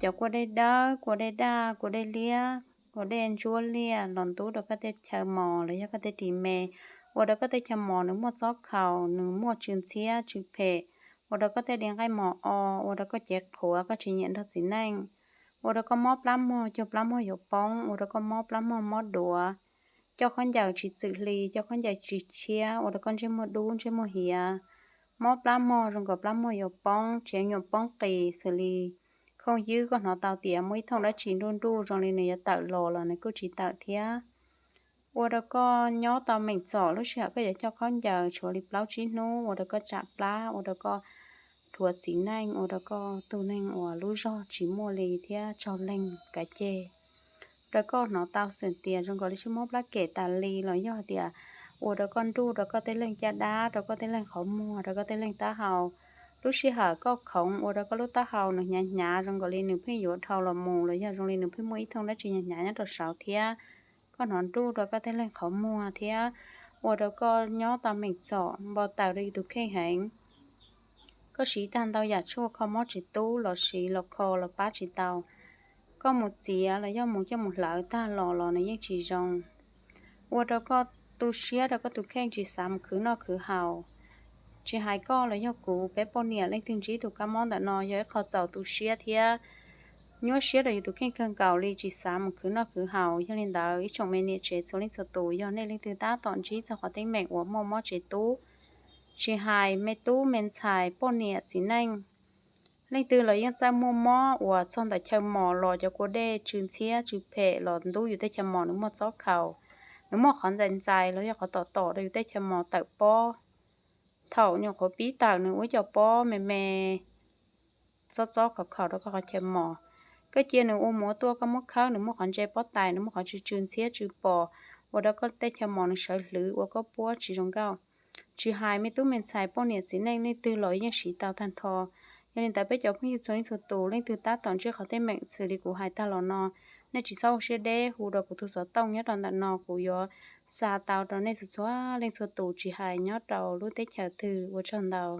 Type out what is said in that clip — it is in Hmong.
Cov kua dej dawb, kua dej daj, kua dej liab, kua dej ntsuab liaj los ntub rau koj tej chaw mos los yog koj tej ris me, ua rau koj tej chaw mos nws muaj txob khaus, nws muaj tsw ntxhiab tsw phem, ua rau koj tej di nqaij mos o, ua rau koj cev qhuav koj tsis nyiam nrog txiv neej, ua rau koj mob plab mog, cog plab mog yuav poob, ua rau koj mob plab mog mob duav, coj khaub ncaws tsis txwm hli, coj khaub ncaws tsis tshiab, ua rau koj ntsej muag dub ntsej muag hiav, mob plab mog zoo nkaus plab mog yuav poob, tsev nyuam poob qis xws li khooj ywb, koj hnov tau tias muaj ib thooj dab tsi nruj nruj zoo li nws yuav tawm los los nws kuj tsis tawm thiab. Ua rau koj nyob tau meem txom, lub sij hawm koj yuav coj khaub ncaws tshuav li plaub tsib hnub ua rau koj tsam plab, ua rau koj dhuav txiv neej, ua rau koj tug neeg uas lub zog tsis muaj li thiab tsaug leeg kav ceg. Rau koj hnov tau xwm tias zoo nkaus li sib mob plab kem tas li los yog tias ua rau koj nruj rau koj tej leeg caj dab, rau koj tej leeg qhov muag, rau koj tej leeg taub hau. Lub sij hawm koj khoov ua rau koj lub taub hau nws hnyav hnyav zoo nkaus li nws pheej yuav dhau los mus los yog zoo li nws pheej muaj ib thooj dab tsi hnyav hnyav nyob rau saud thiab. Koj hnov nruj rau koj tej leeg qhov muag thiab ua rau koj nyob tau meem txom npau taws rau yus tus kheej heev. Koj siv tag ntau yam tshuaj kho mob tsis tub los siv los kho los pab tsis tau. Koj mus txiav los yog mus coj mus hlawv tag los los nws yeej tsis zoo. Ua rau koj tu siab rau koj tus kheej tsis xav mus khwv noj khwv haus. Tsis hais koj los yog kuv, peb poj niam leej twg ntsib tus kab mob ntawm no yog ib qho txaus tu siab thiab nyuaj siab rau yus tus kheej kawg nkaus li tsis xav mus khwv noj khwv haus. Yog li ntawd ib tsoom me niam tsev txhua leej txhua tus, yog nej leej twg tab tom ntsib txog qhov teeb meem uas muaj mob tsev tub, tsis hais me tub me ntxhais poj niam txiv neej, leej twg los yeej txawj muaj mob uas txog ntawm chaw mos los cov kua dej tsw ntxhiab tsw phem los ntub yus tej chaw mos nws muaj txob khaus, nws muaj qhov ntxais ntxais los yog qhov tom tom rau yus tej chaw mos tawm pob. Thaum nyuam qhuav pib tawm nws ua ib co pob me me txob txob khaus khaus rau koj qhov chaw mos. Koj cia nws ua mus ua tuaj, koj muab khawb nws muaj qhov ntse pob tais, nws muaj qhov tsw tsw ntxhiab tsw pos, ua rau koj tej chaw mos nws sawv hlwv ua koj puab tsis zoo nkauj. Tsis hais me tub me ntxhais poj niam txiv neej leej twg los yeej siv tau tag nrho. Yog li ntawd peb cov phooj ywg txhua leej txhua tus, leej twg tab tom ntsib qhov teeb meem xws li kuv hais tag los no, nej tsis txhob ua siab deb, hu rau kuv tus xov tooj nyob rau ntawm no, kuv yuav xa tau rau nej txhua txhua leej txhua tus tsis hais nyob rau lub teb chaws twg. Ua tsaug ntau.